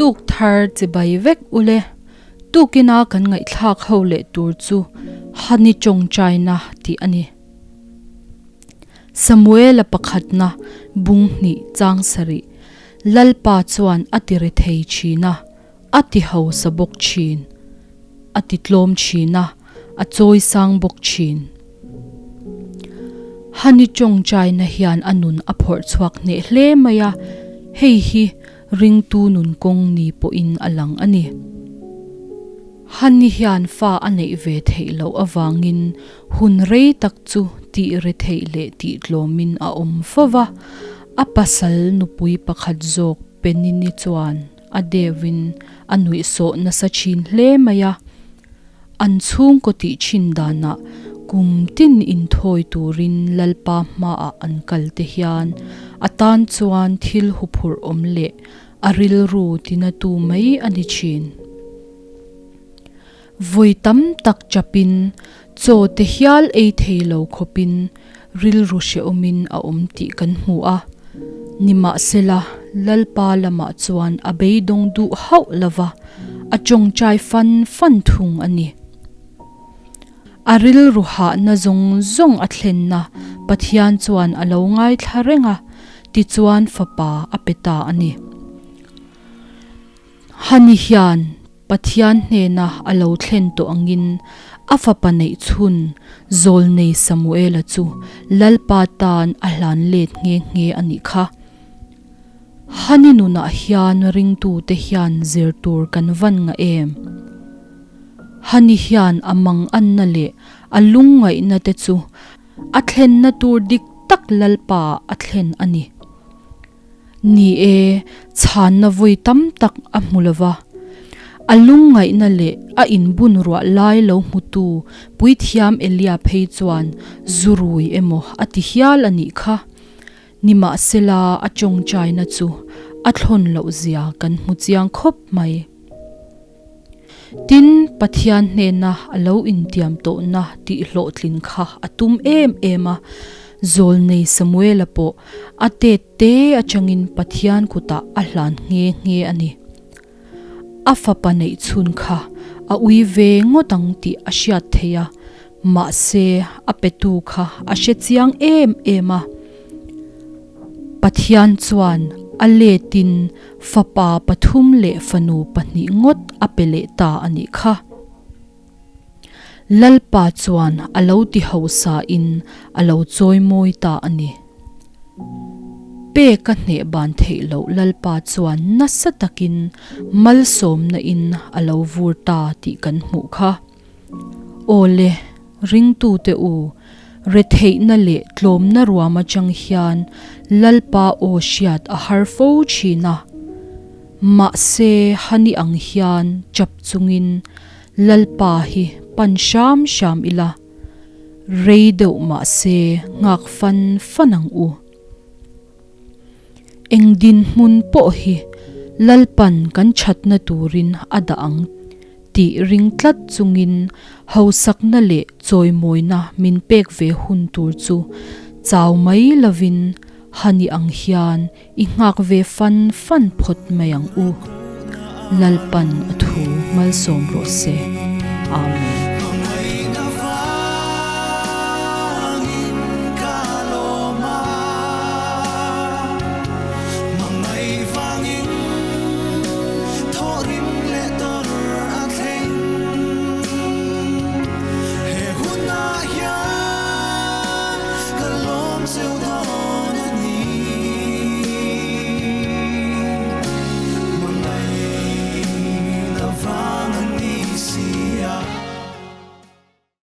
Tuk thar chibai vek ule. Tukina kan ngaihthlak ho leh tur chu Hani tawngtaina tih a ni. Samuela pakhatna bung hnih chang sarih Lalpa chuan a ti rethei thin a, a ti hausa bawk thin, a ti tlawm thin a, a chawi sang bawk thin. Hani tawngtaina hian a nun a phawrh chhuak hneh hle mai a, hei hi Ringtu nun kawng ni pawhin a lang a ni. Hani hian fa a neih ve theih loh avangin hun rei tak chu tih retheih leh tih tlawmin a awm fo va, a pasal nupui pakhat zawk Penini chuan a deuhin a nuihsawh nasa thin hle mai a. An chhungkaw tih thin danah kum tin inthawi turin Lalpa hmaah an kal te hian a tan chuan thil huphurh awm leh a rilru tinatu mai a ni thin. Vawi tam tak chapin chaw te hial ei thei lo khawpin rilru hrehawmin a awm tih kan hmu a. Nimahsela, Lalpa lamah chuan a beidawng duh hauh lova, a tawngtai fan fan thung a ni. A rilru hahna zawng zawng a thlenna Pathian chuan a lo ngaithla reng a, tichuan fapa a pe ta a ni. Hani hian Pathian hnena a lo thlen tawh angin a fapa neih chhun Zawlnei Samuela chu Lalpa tan a hlan let nghe nghe a nih kha. Hani nunah hian ringtute hian zir tur kan van ngah em? Hani hian a manganna leh a lungngaihna te chu a thlenna tur dik tak Lalpa a thlen a ni. Ni e, chhanna vawi tam tak a hmu lo va. A lungngaihna leh a inbun ruah lai lo hmutu Puithiam Elia phei chuan zu rui emaw a ti hial a nih kha. Nimahsela a tawngtaina chu a thlawn loh zia kan hmu chiang khawp mai. Tin, Pathian hnena a lo intiam tawhna tih hlawhtlin kha a tum em em a. Zawlnei Samuela pawh a tet te atangin Pathian kutah a hlan nghe nghe a ni. A fapa neih chhun kha a ui ve ngawt ang tih a hriat theih a, mahse a petu kha a hre chiang em em a. Pathian chuan a letin fapa pathum leh fanu pahnih ngawt a pe leh ta a nih kha. Lalpa chuan a lo ti hausa in a lo chawi mawi ta a ni. Pek a hneh ban theih loh Lalpa chuan nasa takin malsawmna in a lo vur ta tih kan hmuh kha. Aw le, ringtute u, retheihna leh tlawmna ruam atang hian Lalpa aw hriat a har fo thin a. Mahse, hani ang hian chap chungin Lalpa hi pan hram hram ila, rei deuh mahse nghak fan fan ang u. Eng dinhmun pawh hi Lalpan kan thatna turin a dah ang tih ring tlat chungin hausakna leh chawimawina min pek ve hun tur chu chau mai lovin hani ang hian i nghak ve fan fan phawt mai ang u. Lalpan a thu malsawm rawh se. Amen.